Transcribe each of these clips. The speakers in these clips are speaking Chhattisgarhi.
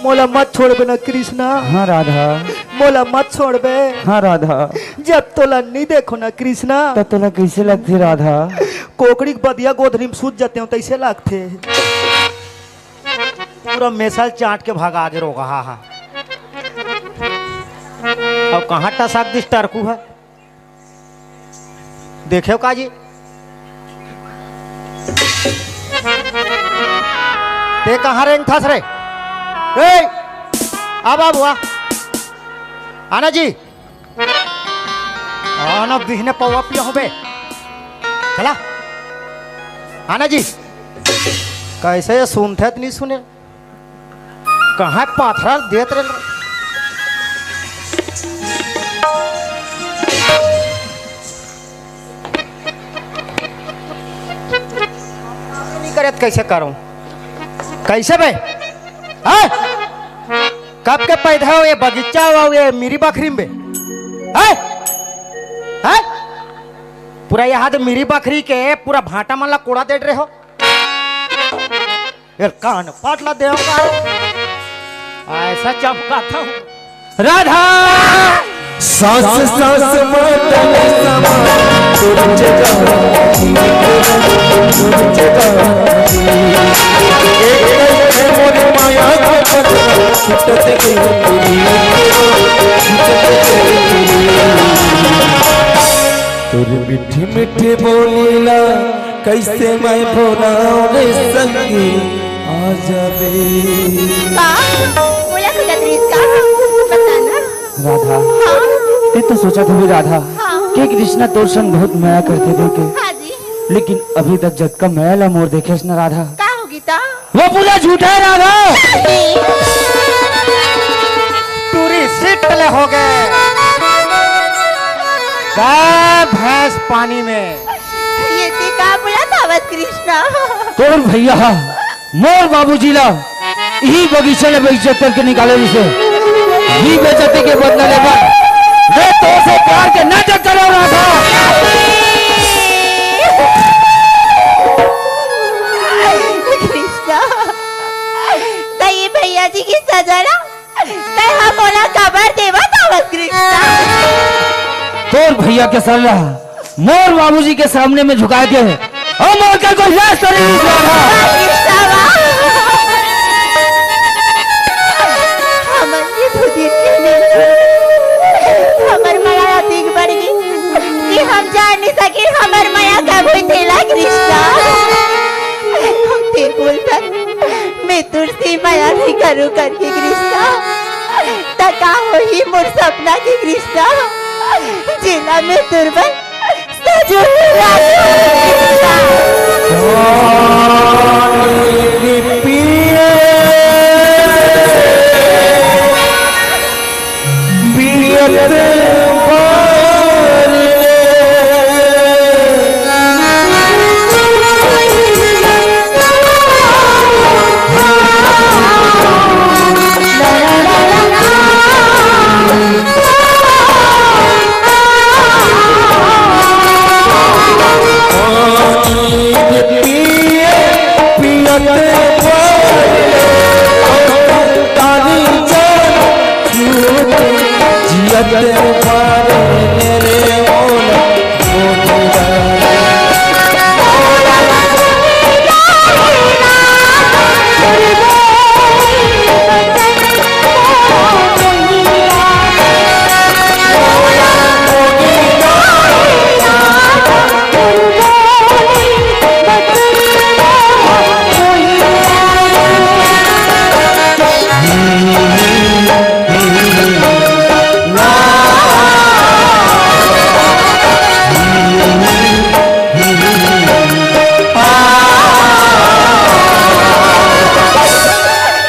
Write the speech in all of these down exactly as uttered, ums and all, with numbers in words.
मोला मत छोड़बे ना कृष्णा। हाँ राधा। मोला मत छोड़बे। हाँ राधा। जब तोला नी देखो ना कृष्णा। त तोला कैसे लगथे राधा? कोकड़ी के बदिया गोधरी में सूत जाते हो तैसे लगथे। पूरा मेसल चाट के भगा दे रोगा, हाँ, हाँ। अब कहाँ टसक दिस टरकू है? देखे हो का जी? ते कहाँ रेंगथस रे? ए, आ बाबू, आ। आना जी। आना बिहने पौवा पिया हो बे। चला। आना जी। कैसे ये सुनथे त नहीं सुने? कहाँ पाथरा देत रहे? नहीं करे त कैसे करूं? कैसे बे? हैं? कब के पैदा हो ये बगीचा हो ये मेरी बखरी में बे? हैं? हैं? पूरा यहाँ तो मेरी बखरी के पूरा भाटा मन ला कोड़ा दे रहे हो। यार कान पाटला देव का ऐसा चमकाता हूँ। राधा। सास सास मातल समा तुझ जगा तुझ जगा एक मोरी माया का पतला छुटत गई तेरी छुटत गई तेरी। तोर मीठे मीठे बोलीला कैसे मैं भुलाऊं रे संगी, आ जावे। का? बोला कुछ अतरीस का? बता ना। राधा, हाँ। ते तो सोचत होबे राधा, हाँ। कि कृष्णा तोर संग बहुत मया करथे कहिके। हाँ जी। लेकिन अभी तक जतका मया ला मोर देखेस ना राधा, का होगे ता? वो पूरा झूठा है राधा। टूरी सीट तले हो गए। गाय भैंस पानी में। ये ते का बोलत हवस कृष्णा? तोर भैया हा मोर बाबूजी ला इही बगीचा ले बेइज्जत करके निकाले रिहिसे। इही बेइज्जती के बदला लेबर मैं तोर से प्यार के नाटक करे राधा। कृष्णा, त ये भैया जी के सजा ला तैं हा मोला काबर देवत हवस कृष्णा? तोर भैया के सर ला मोर बाबूजी के सामने में झुका के हम ओकर कोई इलाज करे नहीं राधा। कृष्णा, वाह। हमन ये दू दिन के मिलजुल हमर मया अतिक बढ़ गे कि हम जान नहीं सके हमर मया कब होई तेला कृष्णा। ते बोलथस मैं तोर से मया नहीं करूं करके कृष्णा, त का होही मोर सपना के कृष्णा, जेला मैं तोर बर सजो राजू कृष्णा। पियत बार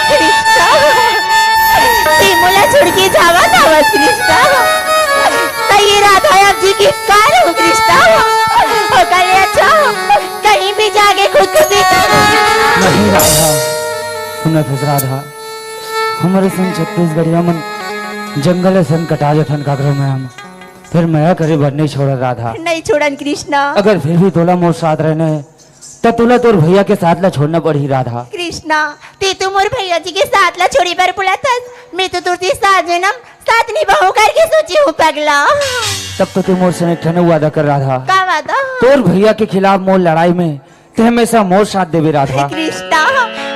कृष्णा, ते मोला छोड़ के जावत हवस कृष्णा। त ये राधा अब जी के का रहू कृष्णा? ओकर ले अच्छा कहीं भी जाके खुदकुशी कर। नहीं राधा, सुनत हस राधा, हमरे संग छत्तीसगढ़िया मन जंगल असन कटा जथन काकरो मया म, फिर मया करे बर नहीं छोड़न राधा। नहीं छोड़न कृष्णा। अगर फिर भी तोला मोर साथ रहना है, त तोला तोर भैया के साथ ला छोड़ना पड़ही राधा। कृष्णा, ते तो मोर भैया जी के साथ ला छोड़े बर बोलत हस, मैं तो तोर से सात जनम साथ निभाहूं करके सोचे हूं पगला। तब तो तैं मोर संग एक ठन वादा कर राधा। का वादा? तोर भैया के खिलाफ मोर लड़ाई में तैं हमेशा मोर साथ देबे राधा। हे कृष्णा,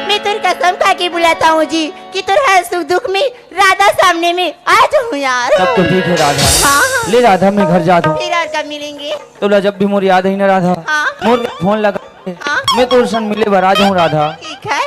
मैं तोर कसम खा के बोलत हूं जी कि तोर हर सुख दुख में राधा सामने में आ जाहूं यार। तब तो ठीक है राधा। हाँ। ले राधा, मैं घर जात हूं। फिर और कब मिलेंगे? तोला जब भी मोर याद आही ना राधा, हाँ। मोर फोन लगा। हाँ। मैं तोर संग मिले बर आ जाहूं राधा। ठीक है,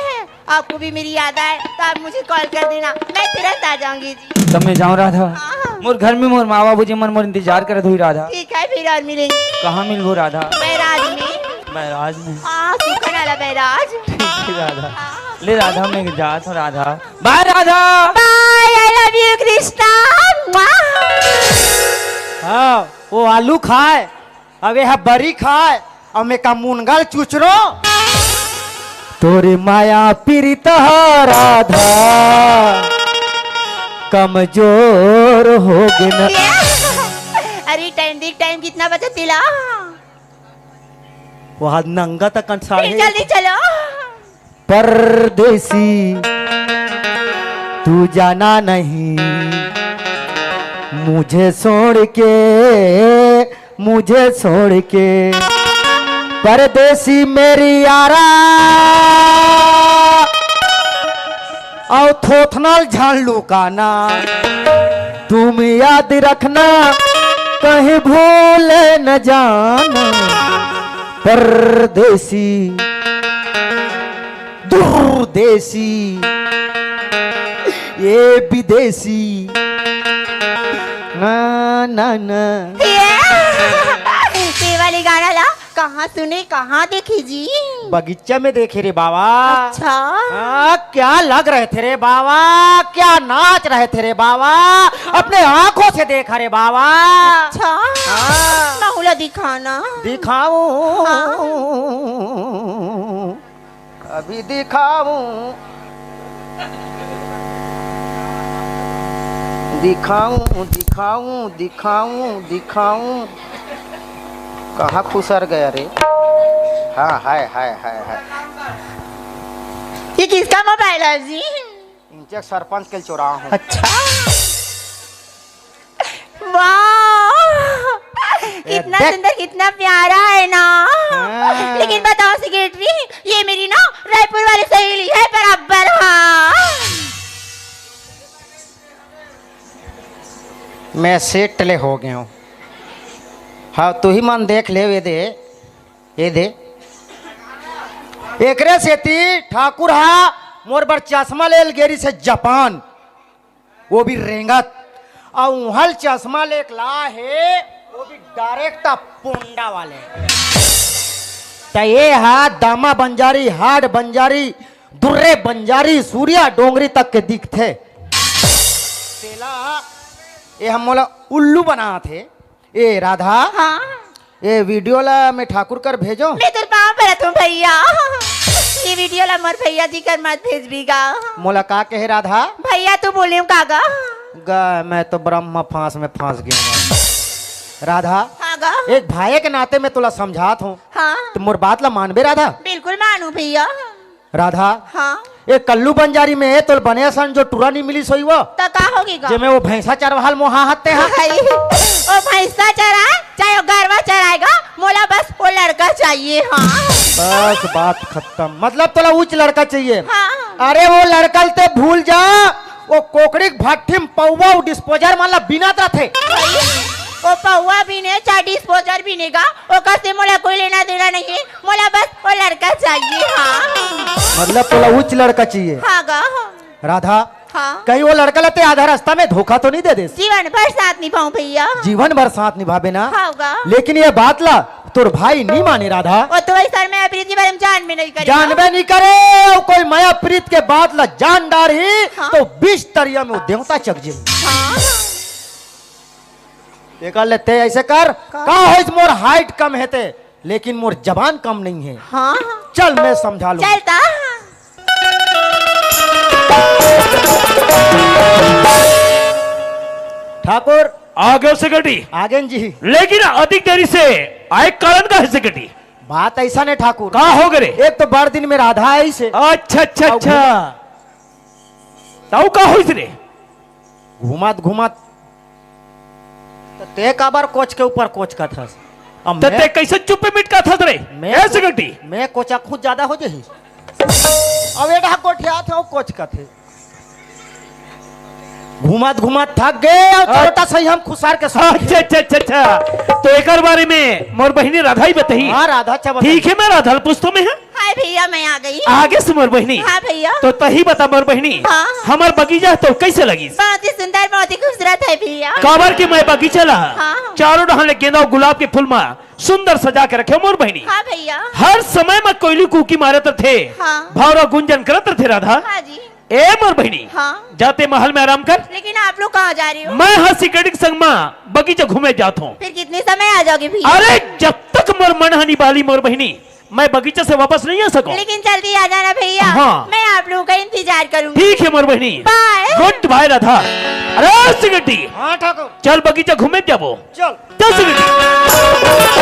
आपको भी मेरी याद आए तो आप मुझे कॉल कर देना, मैं तुरंत आ जाऊंगी जी। तब मैं जाऊं राधा। हाँ। मोर घर में मोर माँ बाबूजी मन मोर इंतजार करत होही राधा। ठीक है, फिर और मिलेंगे। कहाँ मिलबो राधा? बैराज में। बैराज में। हाँ, सुखन वाला बैराज। ठीक है राधा। हाँ। ले राधा, मैं जात हूँ राधा। बाय राधा। बाय, I love you कृष्णा। हाँ, वो आलू खाए, अब ये बरी खाए, अब मैं का मुनगा ल चुचरो। तोरे माया पीरित ह राधा कमजोर हो गे ना। अरे टाइम देख, टाइम कितना बचा तेला। वहाँ नंगा तक साढ़े जल्दी चलो। परदेसी, तू जाना नहीं मुझे छोड़ के, मुझे छोड़ के। परदेसी मेरी यारा, अउ थोथना ल झन लुकाना। तुम याद रखना, कहीं भूल न जाना। परदेसी, दुर्देसी, ये विदेशी। ना, ना, ना। ये, ये वाली गाना ला कहाँ सुने, कहाँ देखे जी? बगीचा में देखे रे बाबा। अच्छा। हाँ, क्या लग रहे थे रे बाबा, क्या नाच रहे थे रे बाबा, अपने आंखों से देखा रे बाबा। अच्छा। हाँ। महू ला दिखाना। दिखाऊं। हाँ। अभी दिखाऊं, दिखाऊं, दिखाऊं, दिखाऊं, दिखाऊं। कहाँ खुसर गया रे? हाँ, हाय, हाय, हाय, हाय। ये किसका मोबाइल है जी? इंचक सरपंच के चोरा हूँ। अच्छा। वाह, ए, कितना देख। सुंदर, कितना प्यारा है ना। हाँ। लेकिन बताओ सेक्रेटरी, ये मेरी ना रायपुर वाली सहेली है बराबर। हाँ। मैं सेट ले हो गया हूँ। हाँ, तू ही मन देख ले, ये दे, ये दे। एकरे सेती ठाकुर हा मोर बर चश्मा ले ल गेरी से जापान। वो भी रेंगत। अउ उहल चश्मा लेके ला हे, वो भी डायरेक्ट पोंडा वाले। त ये हा दामा बंजारी, हाड बंजारी, दुर्रे बंजारी, सूर्या डोंगरी तक के दिखथे। तेला ये हम मोला उल्लू बनात हे। ए राधा, हाँ। ए वीडियो ला मैं ठाकुर कर भेजो? मैं तोर पाँव परत हूँ भैया, ये वीडियो ला मोर भैया जी कर मत भेजबी गा। मोला का कहे राधा? भैया तू बोले का गा? गा, मैं तो ब्रह्मा फांस में फांस गया हूँ। राधा, हाँ गा। एक भाई के नाते मैं तोला समझात हूँ, हाँ। तो मोर बात ला मानबे राधा? बिल्कुल मानू भैया। राधा, हाँ। ए कल्लू बंजारी में तोल बने असन जो टूरा नी मिलिस होई वो। त का होगे गा? जेमे वो भैंसा चरवाहा ल मोहा हत्ते हा। भाई, वो भैंसा चराए, चाहे वो गरवा चराएगा, मोला बस वो लड़का चाहिए, हाँ। बस बात खत्म। मतलब तोला ऊंच लड़का चाहिए। हाँ। अरे वो लड़का ल ते भूल जा, वो कोकड़ी के भट्ठी में पौवा, वो डिस्पोजर मन ला बीनत रथे। भाई, वो पौवा बीने, चाहे डिस्पोजर बीने गा, ओकर से मोला कोई लेना देना नहीं है। मोला बस वो लड़का चाहिए, हाँ। मतलब तोला उच्च लड़का चाहिए? हाँ गा। राधा, हाँ। कहीं वो लड़का ला ते आधा रास्ता में धोखा तो नहीं दे देस? जीवन भर साथ निभाऊं भैया। जीवन भर साथ निभाबे ना? हाँ गा। लेकिन ये बात ला तोर भाई नहीं माने राधा। वो तो वही सर में प्रीत के बारे में जान में नहीं करे। जानबे नहीं करे, वो कोई माया प्रीत के बात ला जान डारही, हाँ। तो बीस तरिया में वो देवता चक जाई। हाँ। एकर ले ते ऐसे कर, का? का होइस मोर हाइट कम हे ते, लेकिन मोर जबान कम नहीं है। हाँ। चल मैं समझा लूँ। चल ता। ठाकुर। आगे से कटी। आगे जी। लेकिन अधिक देरी से आए कारण का है से कटी? बात ऐसा नहीं ठाकुर। का हो गे रे? एक तो बड़ दिन में राधा आइस हे। अच्छा, अच्छा, अउ अच्छा। घूम- तउ का होइस रे? घूमत घूमत। त ते काबर कोच के ऊपर कोच करथस? अब त मैं ते कैसे चुप्पे मिटकाथस रे? मैं ए को-, सिगरेटी। मैं कोचा खुद ज्यादा हो जाही। अब एडा गोठियाथे अउ कोच कथे। घूमत घूमत थक गे अउ अच्छा। चरोटा सही हम खुसार के सुत गे। अच्छा, अच्छा, अच्छा, अच्छा। तो एकर बारे में मोर बहिनी राधा ही बताही। हाँ, राधा अच्छा बताही। ठीक है, मैं राधा ल पूछथों मैं, हाँ। हाय भैया, मैं आ गई। आगे से मोर बहिनी। हाँ भैया। तो तही बता मोर बहिनी, हाँ। हमर बगीचा तो कैसे लगिस? बहुत ही सुंदर, बहुत ही खूबसूरत है भैया। काबर के मैं बगीचा ला हाँ। चारों डहान ले गेंदा अउ गुलाब के फूल मा सुंदर सजा के रखे मोर बहिनी। हाँ भैया। हर समय में कोयली कुकी मारत रथे, हाँ। भौंरा गुंजन करत रथे राधा। हाँ जी। ए मोर बहिनी, हाँ। जा ते महल में आराम कर। लेकिन आप लोग कहाँ जा रहे हो? मैं हा सिकड़ी के संग मा बगीचा घूमे जात हूँ। फिर कितने समय आ जाओगे भैया? अरे, जब तक मोर मन हा निबाली मोर बहिनी, मैं बगीचा से वापस नहीं आ सकूं। लेकिन जल्दी आ जाना भैया। हाँ। मैं आप लोगों का इंतजार करूंगी। ठीक है मोर बहिनी। बाय। गुड बाय राधा। अरे सिगरेटी, हाँ ठाकुर। चल बगीचा घूमे जाबो। चल। चल सिगरेटी।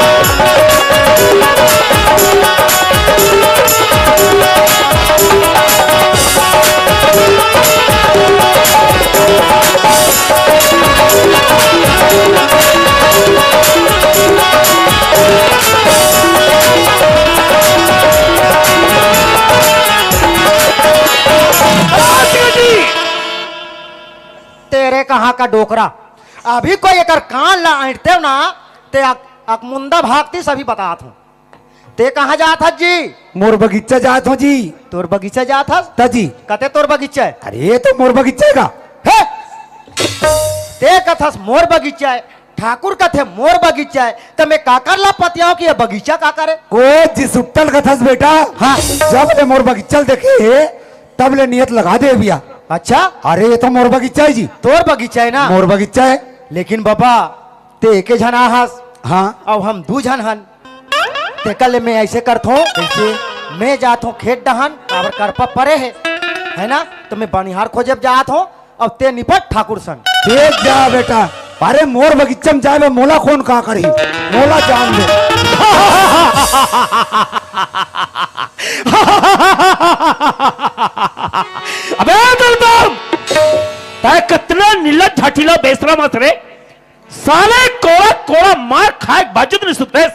तेरे कहाँ का डोकरा, अभी कोई एकर कान ला ऐंठतेव ना, ते अक-, अकमुंदा भागतीस, अभी बतात हूँ। ते कहाँ जात हस जी? मोर बगीचा जात हूँ जी। तोर बगीचा जात हस? त जी। कते तोर बगीचा है? अरे, ये तो मोर बगीचा है का? हे! ते कथस मोर बगीचा है, ठाकुर कथे मोर बगीचा है, त मैं काकर ला पतियाव कि ये बगीचा काकर है? को जी सुट्टल कथस बेटा। हाँ। जब ले मोर बगीचा ल देखे हे, तब ले नियत लगा दे भैया। अच्छा? अरे, ये तो मोर बगीचा है जी। तोर बगीचा है ना? मोर बगीचा है। लेकिन बाबा, ते एके झन आहस। हाँ। अउ हम दू झन हन। तेकर ले मैं ऐसे करथों। कैसे? मैं जाथों खेत डहन, काबर करपा परे है, है ना? तो मैं बनिहार खोजे जात हूँ, अउ ते निपट ठाकुर संग। देख जा बेटा, अरे मोर बगीचा में जाए में मोला कौन का करही, मोला जान दे। अबे दलदम, तै कितना नीला झाठीला बेसरा मत रे। साले कोड़ा कोड़ा मार खाए के बावजूद नहीं सुधरेस,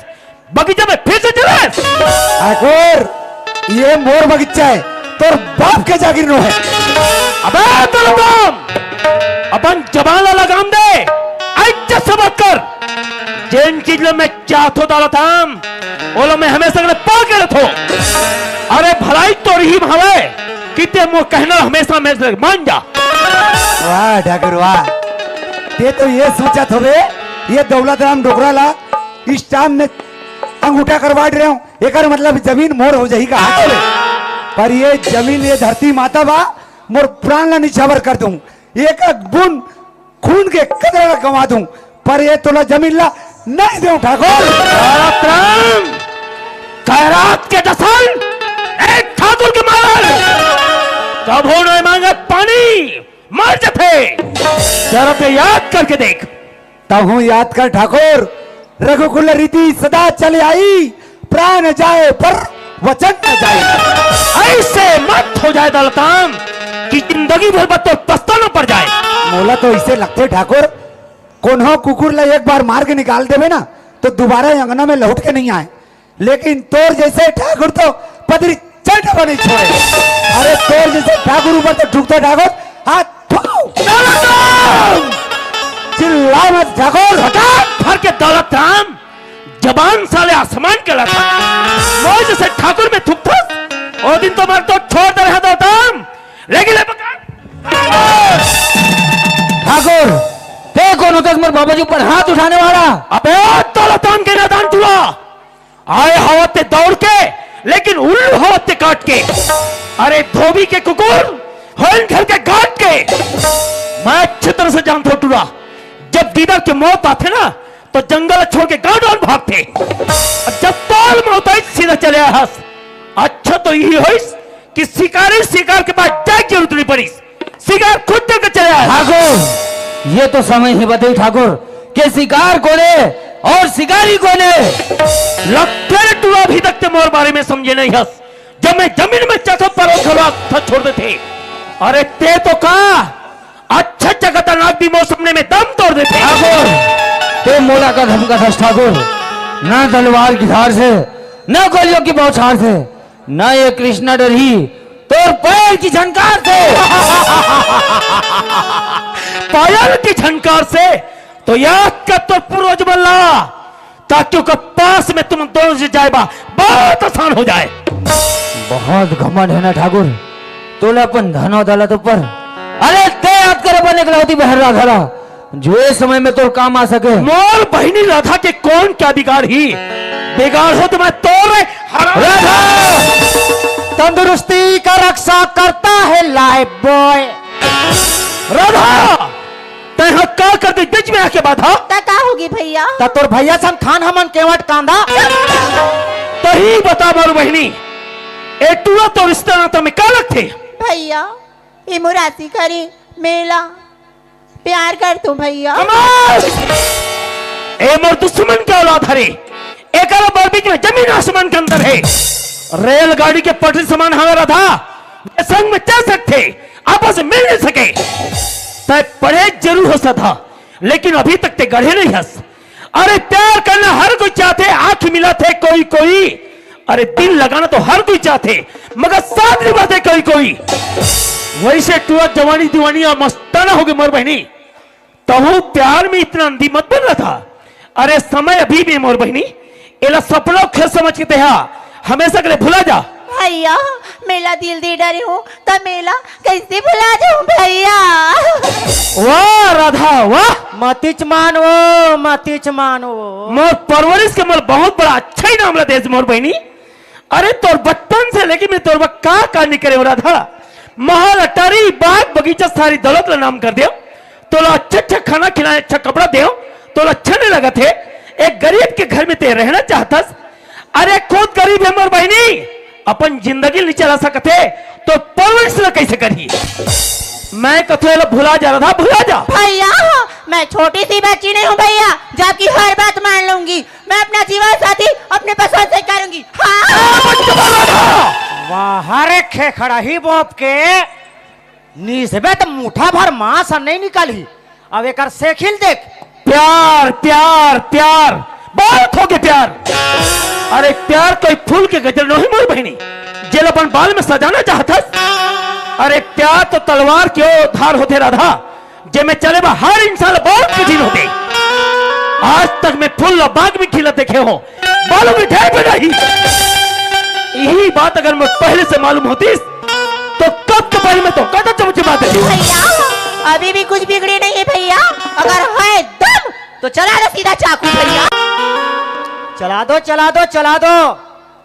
बगीचा में फिर से चलेस। ठाकुर, ये मोर बगीचा है, तोर बाप के जागीर नो है। अबे दलदम, अपन जबान ला लगाम दे, इज्जत से बात कर। जेन चीज ला मैं चाहथों दलदम, ओला मैं हमेशा के लिए पा के रखथों। अरे भलाई तोर ही में हवे, कि ते मोर कहना हमेशा में से मान जा। वाह ठाकुर वाह, ते तो ये सोचत होबे, ये दौलत राम डोकरा ला स्टाम्प में अंगूठा करवा रहे हो, एकर मतलब जमीन मोर हो जाही का? हाँ। पर ये जमीन, ये धरती माता बा, मोर प्राण ला निछावर कर दूं, एक एक बूंद खून के कतरा ला गंवा दूं, पर ये तोला जमीन ला नहीं देंव ठाकुर। दौलत राम, खैरात के दसल, एक ठाकुर के मारल, कभू नहीं मांगत पानी, मर जथे। जरा ते याद करके देख। तहूं याद कर ठाकुर, रघुकुल रीति सदा चले आई, प्राण जाए पर वचन न जाए। ऐसे मत हो जाए दलताम कि जिंदगी भर बस तो पछताना पड़ जाए। मोला तो इसे लगथे ठाकुर, कोनो कुकुर ला एक बार मार के निकाल देबे ना, तो दोबारा अंगना में लौट के नहीं आए। लेकिन तोर जैसे ठाकुर तो पदरी चट बने छोड़े। अरे तोर जैसे ठाकुर ऊपर तो ढुकता ठाकुर, हाथ थू। दलताम! चिल्ला मत ठाकुर। फटाक भर के दलताम, जबान साले आसमान के लता। मोर जैसे ठाकुर में थूकथस, ओ दिन तो मर तो छोड़ दे रहा दलताम। लेकिन ले पकड़। ठाकुर, ते कौन होथस मोर बाबा जी ऊपर हाथ उठाने वाला? अबे दलताम के नादान टूरा, आए हवा ते दौड़ के, लेकिन उल्लू हवा ते काट के। अरे धोबी के कुकुर, होइन घर के गांठ के। मैं अच्छी तरह से जानथों टूरा, जब गीदड़ के मौत आथे ना, तो जंगल छोड़ के गांव डहर भागथे। अब जब तोर मौत आइस, सीधा चले आए हस। अच्छा तो यही होइस कि शिकारी शिकार के पास जाए के जरूरत नहीं पड़िस, शिकार खुद करके चले आए। ठाकुर, ये तो समय ही बताही ठाकुर, के शिकार कोने अउ शिकारी कोन ए? लगथे रे टूरा, अभी तक ते मोर बारे में समझे नइ हस। जब मैं जमीन में चकम परो घलो हाथ छोड़ देथे। अरे ते तो का अच्छा अच्छा खतरनाक भी मोर सामने में दम तोड़ देथे। ठाकुर, ते मोला का धमकाथस ठाकुर? ना तलवार की धार से, ना गोलियों की बौछार से, ना ये कृष्णा डरही तोर पायल की झनकार से। पायल की झनकार से? तो याद कर तोर पूर्वज मन ला, ताकि ओकर पास में तुम दोनों से जाए बा बहुत आसान हो जाए। बहुत घमंड हे ना ठाकुर, तोला अपन धन अउ दौलत ऊपर। अरे ते याद कर अपन एकलौती बहन राधा ला, जो ए समय में तोर काम आ सके। मोर बहिनी राधा के कोन का बिगाड़ही? बिगाड़हूं त मैं तोर हरा राधा, तंदुरुस्ती का रक्षा करता है लाइफ बॉय। राधा, तैं ह का कर दे बीच में आके बाधा? त का होगे भइया? त तोर भइया सन खान हमन केवट कांदा। तहीं बता मोर बहिनी, ए टूरा तोर रिश्ता नाता में का लगथे? भइया, ए मोर आशिक हरे, मेला प्यार करथंव भइया। कमाल! ए मोर दुश्मन के औलाद हरे, एकर बर बीच में जमीन आसमान के अंतर हे। रेलगाड़ी के पटरी समान हवे राधा, ए संग में चल सकथे, आपस में मिल नइ सके। तैं पढ़े जरूर हस राधा, लेकिन अभी तक ते गढ़े नइ हस। अरे प्यार करना हर कोई चाहथे, आंख मिलाथे कोई कोई, अरे दिल लगाना तो हर कोई चाहथे, मगर साथ निभाथे कोई कोई। वइसे टूरा जवानी दीवानी अउ मस्ताना होगे मोर बहिनी, तहूं प्यार में इतना अंधी मत बन राधा। अरे समय अभी भी मोर बहिनी, एला सपना अउ खेल समझ के तेहा हमेशा के लिए भुला जा। भइया, मेला दिल दे डरे हंव, त मेला कइसे भुला जाहूं भइया? वाह राधा, वाह। मतिच मान वो, मतिच मान वो। मोर परवरिश के मोर बहुत बड़ा अच्छा इनाम ला देस मोर बहिनी। अरे तोर बचपन से लेके मैं तोर बर का का नइ करे हंव राधा। महल अटारी, बाग बगीचा, सारी दौलत ला नाम कर देंव। तोला अच्छा अच्छा खाना खिलाएंव, अच्छा कपड़ा देंव, तोला अच्छा नइ लगत हे? एक गरीब के घर में ते रहना चाहथस? अरे खुद गरीब हे मोर बहिनी, अपन जिंदगी नइ चला सकत हे, त परवरिश ला कइसे करही? मैं कथंव एला भुला जा राधा, भुला जा। भइया, मैं छोटी सी बच्ची नहीं हूँ भइया, जो आपकी हर बात मान लूंगी। मैं अपना जीवन साथी अपने पसंद से करूंगी। हाँ। वाह रे खेखड़ही बोप के, नीसबे त मुठा भर मांस ह नइ निकलही। अब एकर सेखिल देख। प्यार, प्यार, प्यार, बहुत होगे प्यार। अरे प्यार कोई फूल के गजर नोहे मोर बहिनी, जेला अपन बाल में सजाना चाहथस। अरे प्यार तो तलवार के ओ धार होथे राधा, जेमे चले बर हर इंसान ला बहुत कठिन होथे। आज तक मैं फूल ला बाग में खिलत देखे हंव, बालों में ढेर भी नहीं। यही बात अगर मैं पहले से मालूम होतिस, तो कब के पहले मैं तो कटा चमची बात है। भइया, अभी भी कुछ बिगड़े नहीं है भइया, अगर है दम तो चला दो सीधा चाकू भइया। चला दो, चला दो, चला दो,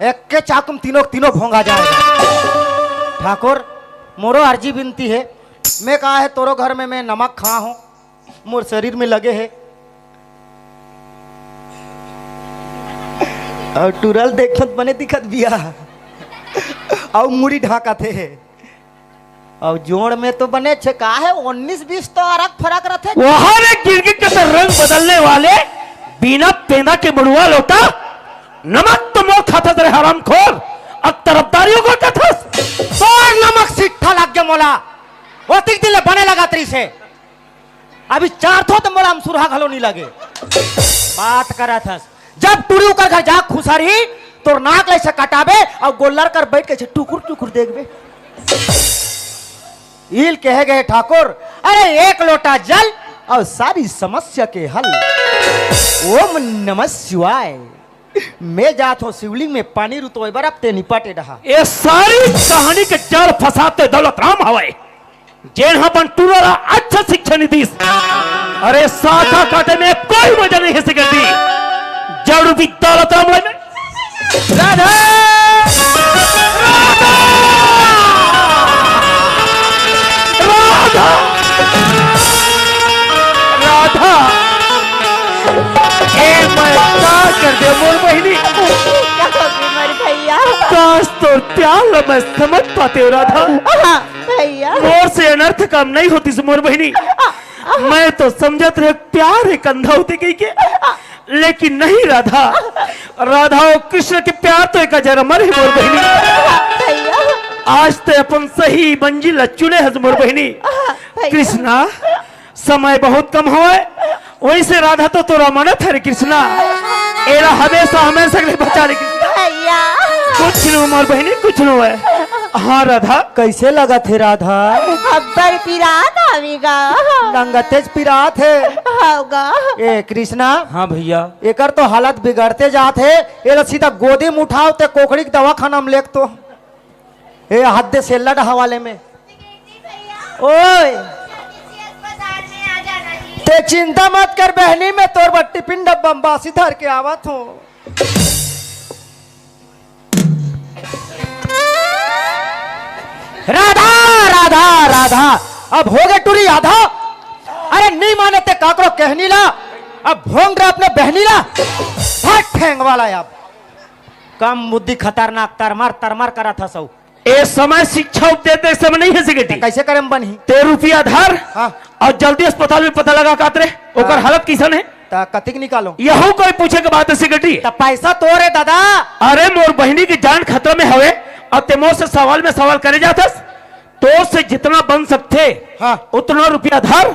एक के चाकू में तीनों, तीनों भोंगा जाएगा। ठाकुर, मोरो अर्जी बिनती हे, मैं कहा हे तोरो घर में मैं नमक खा हंव, मोर शरीर में लगे हे। अउ टूरा ल देखत बने दिखत बिया। अउ मुड़ी ढांकत हे। अउ जोड़ में तो बने छे, का हे, उन्नीस बीस तो अरक फरक रथे। वहां रे गिरगिट के तो रंग बदलने वाले, बिना पेंदा के मड़ुआ लोटा, नमक तो मोर खाथस रे हरामखोर, अउ तरफदारी ओकर कथस। तोर नमक सिट्ठा लग गे मोला, ओतिक दिन ले बने लगत रहिस हे। अभी चारथो त मोला अमसुरहा घलो नइ लगे। बात करत हस, जब टूरी ओकर घर जा खुसरही, तोर नाक ल अइसे कटाबे अउ गोल्लर कर बइठ के अइसे टुकुर टुकुर देखबे। इल कहे गए ठाकुर, अरे एक लोटा जल अउ सारी समस्या के हल। ओम नमः शिवाय। मैं जात हंव शिवलिंग में पानी रुतोय बर, अब ते निपटे रहा। ए सारी कहानी के जाल फंसाते दौलत राम हवय। जेन ह अपन टूरा ला अच्छा शिक्षा नइ दिस। अरे साटा काटे में कोई मजा नहीं है सिकंदी। जड़ विद्या लता में। राधा! राधा! राधा! राधा! ए मैं का कर दे मोर बहिनी? का कर दे मोर भइया? काश तोर प्यार ला मैं समझ पातेंव राधा। हाँ। भइया। मोर से अनर्थ काम नइ होतिस मोर बहिनी। मैं तो समझत रहेंव प्यार एक अंधा होथे कहिके। लेकिन नहीं राधा, राधा अउ कृष्ण के प्यार तो एक जरा मरे मोर बहिनी। भैया। आज ते अपन सही मंजिल ला चुने हस मोर बहिनी। भैया। कृष्णा, समय बहुत कम होय, वैसे राधा तो तोरा मानत हरे कृष्णा। एला हमेशा हमेशा के लिए बचा ले कृष्णा। भैया। कुछ नो मोर बहिनी, कुछ नो है। हाँ राधा। कैसे लगत हे राधा? अब्बड़ पिरात हवे गा। लंगतेच पिरात हे। हव गा। ए कृष्णा। हाँ भैया। एकर तो हालत बिगड़ते जात हे। एला सीधा गोदी में उठाव ते कोकड़ी के दवाखाना में लेक तो। ए हद दे सेल्ला डहावाले में। ओए। ते चिंता मत कर बहनी, मैं तोर बर टिफिन डब्बा में बासी धर के आवत हूँ। राधा, राधा, राधा, अब हो गे टूरी आधा। अरे नी माने ते काकरो कहनी ला, अब भोंग रहा अपने बहनी ला। हट ठेंग वाला अब। कम बुद्धि खतरनाक तरमर तरमर करत हस। ए समय शिक्षा उपदेश दे समय नहीं है सिगटी। कैसे करे में बनही? ते रुपया धर। हाँ। अउ जल्दी अस्पताल में पता लगा कात रे, ओकर हाँ। हालत किसन है? त कतिक निकालो? यहू कोई पूछे के बात है सिगटी? त पैसा तोर हे दादा। अरे मोर बहिनी के जान खतरा में हवे, अउ ते मोर से सवाल में सवाल करे जाथस। तोर से जितना बन सकथे, हाँ। उतना रुपया धर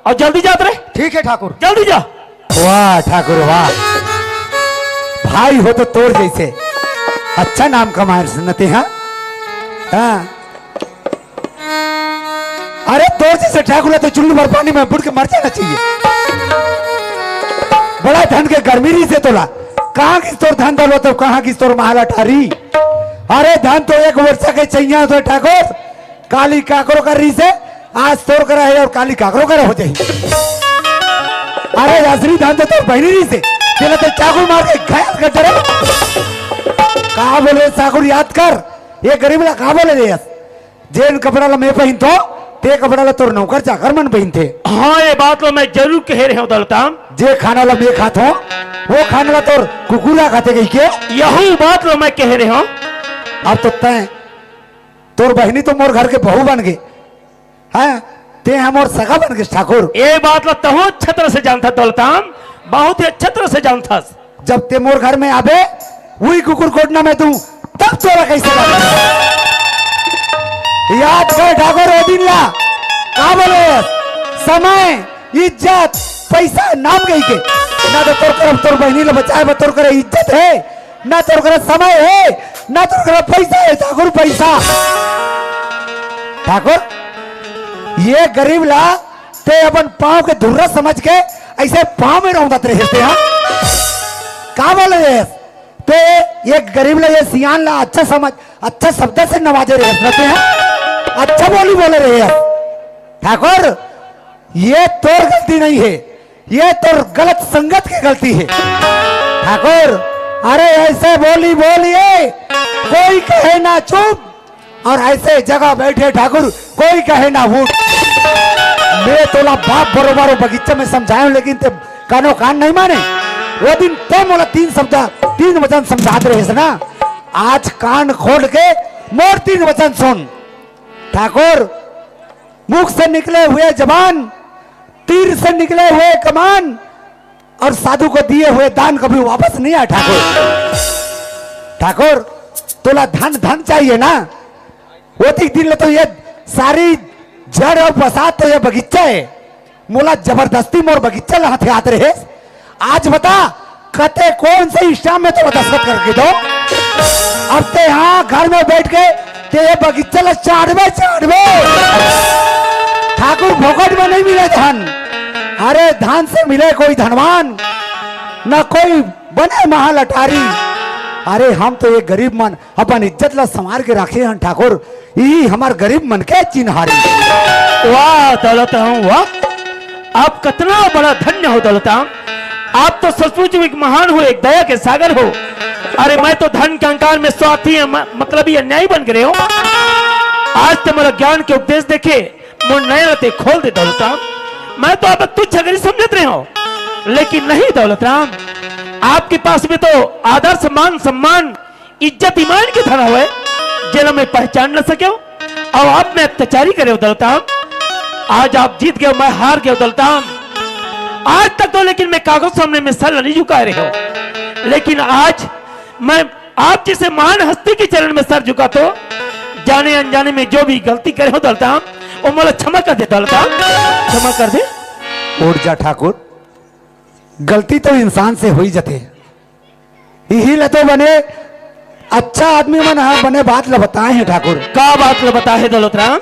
अउ जल्दी जात रे। ठीक है ठाकुर। जल्दी जा। वाह ठाकुर वाह, भाई हो तो तोर जैसे अच्छा नाम कमाए सुनते हैं। हाँ। अरे तोर जैसे ठाकुर ला तो चुल्लू भर पानी में बुड़ के मर जाना चाहिए। बड़ा धन के गर्मी रहिसे तोला। कहाँ गिस तोर धन दौलत अउ कहाँ गिस तोर महल अटारी? अरे धन तो एक वर्षा के चैया होथे ठाकुर। काली काकरो कर रहिसे, आज तोर करा हे अउ काली काकरो करा हो जाही। अरे असली धन तो तोर बहिनी रहिसे, तेला तो चाकू मार के घायल कर दे रे। का बोले ठाकुर याद कर, ए गरीब ला का बोले रे? जेन कपड़ा ला मैं पहिनथों, ते कपड़ा ला तोर नौकर चाकर मन पहिनथे। हाँ, ए बात ला मैं जरूर कहे रहेंव दौलतराम। जे खाना ला मैं खाथों, ओ खाना ला तोर कुकुर ला खाथे कहिके। यहू बात ला मैं कहे रहेंव। अब तो तैं, तोर बहिनी तो मोर घर के बहू बन गे, हैं? ते ह मोर सगा बन गे ठाकुर। ए बात ला तहूँ अच्छा तरह से जानथस दौलतराम, बहुत ही अच्छा तरह से जानथस। जब ते मोर घर में आबे, उही कुकुर कोटना में दूं, तब तोला कैसे लगे? याद कर ठाकुर ओ दिन ला, का बोले? समय, इज्जत, पैसा, नाम कहिके। ना तो तोर करा तोर बहिनी ला बचाए बर तोर करा इज्जत हे, ना तोर करा समय हे, ना तोर करा पैसा हे, ठाकुर पैसा। ठाकुर, ए गरीब ला ते अपन पाँव के धुर्रा समझ के ऐसे पाँव में रौंदत रहे थे, हाँ? का बोले रे? ते ए गरीब ला, ए सियान ला अच्छा समझ, अच्छा शब्द से नवाजे रहे थे, हाँ? अच्छा बोली बोले रहे। ठाकुर, ए तोर गलती नहीं हे, ए तोर गलत संगत के गलती हे। ठाकुर, अरे ऐसे बोली बोलिए, कोई कहे ना चुप, अउ ऐसे जगह बैठे ठाकुर, कोई कहे ना उठ। मैं तोला बाप बरोबर ओ बगीचा में समझाएंव, लेकिन ते कानो कान नहीं माने। ओ दिन ते मोला तीन शब्द, तीन वचन समझात रहेस ना, आज कान खोल के मोर तीन वचन सुन। ठाकुर, मुख से निकले हुए जबान, तीर से निकले हुए कमान, अउ साधु को दिए हुए दान कभी वापस नहीं आए ठाकुर। ठाकुर, तोला धन, धन चाहिए ना? ओतिक दिन ले तो ए सारी जड़ अउ बसात तो ए बगीचा हे। मोला जबरदस्ती मोर बगीचा ला हथियात रहे। आज बता, कते कौन से स्टाम्प में तोला दस्तखत करके दो? अब ते इहाँ घर में बैठ के ते ए बगीचा ला चाटबे, चाटबे। ठाकुर फोकट में नहीं मिले धन। अरे धन से मिले कोई धनवान, न कोई बने महल अटारी। अरे हम तो ए गरीब मन अपन इज्जत ला संवार के राखे हन ठाकुर, इही हमर गरीब मन के चिन्हारी। वाह दौलतराम, वाह, आप कतना बड़ा धन्य हो दौलतराम। आप तो सचमुच एक महान हो, एक दया के सागर हो। अरे मैं तो धन के अहंकार में स्वार्थी, म-, मतलबी, अन्यायी बन गे रहेंव। आज ते मोला ज्ञान के उपदेश देके मोर नयन ला ते खोल दे दौलतराम। मैं तो आप तुच्छ गरीब समझत रहेंव, लेकिन नहीं दौलतराम, आपके पास में तो आदर, सम्मान, सम्मान, इज्जत ईमान के धन हवय, जेला मैं पहचान न सकेंव। अउ आप में अत्याचारी करेंव दौलतराम। आज आप जीत गेव, मैं हार गेंव दौलतराम। आज तक तो लेकिन मैं काकरो सामने में सर नहीं झुकाए रहे हो, लेकिन आज मैं आप जैसे महान हस्ती के चरण में सर झुका तो जाने अनजाने में जो भी गलती करे हो दौलतराम, वो मोला क्षमा कर दे दौलतराम, क्षमा कर दे। उठ जा ठाकुर, गलती तो इंसान से हो ही जाते। इही ल तो बने अच्छा आदमी मन ह बने बात ल बताए हे ठाकुर। का बात ल बताए हे दौलतराम?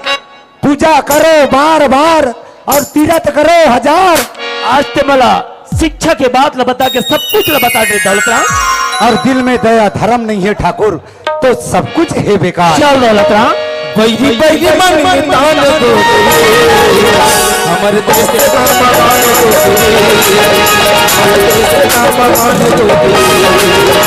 पूजा करो बार बार और तीरथ करो हजार। आज ते मला शिक्षा के बात ल बता के सब कुछ ल बता दे दौलतराम। और दिल में दया धर्म नहीं है ठाकुर, तो सब कुछ है बेकार। चल दौलतराम। बैरी बैरी मन में तान दो, हमर देश का भगवान दो, हमर देश का भगवान दो।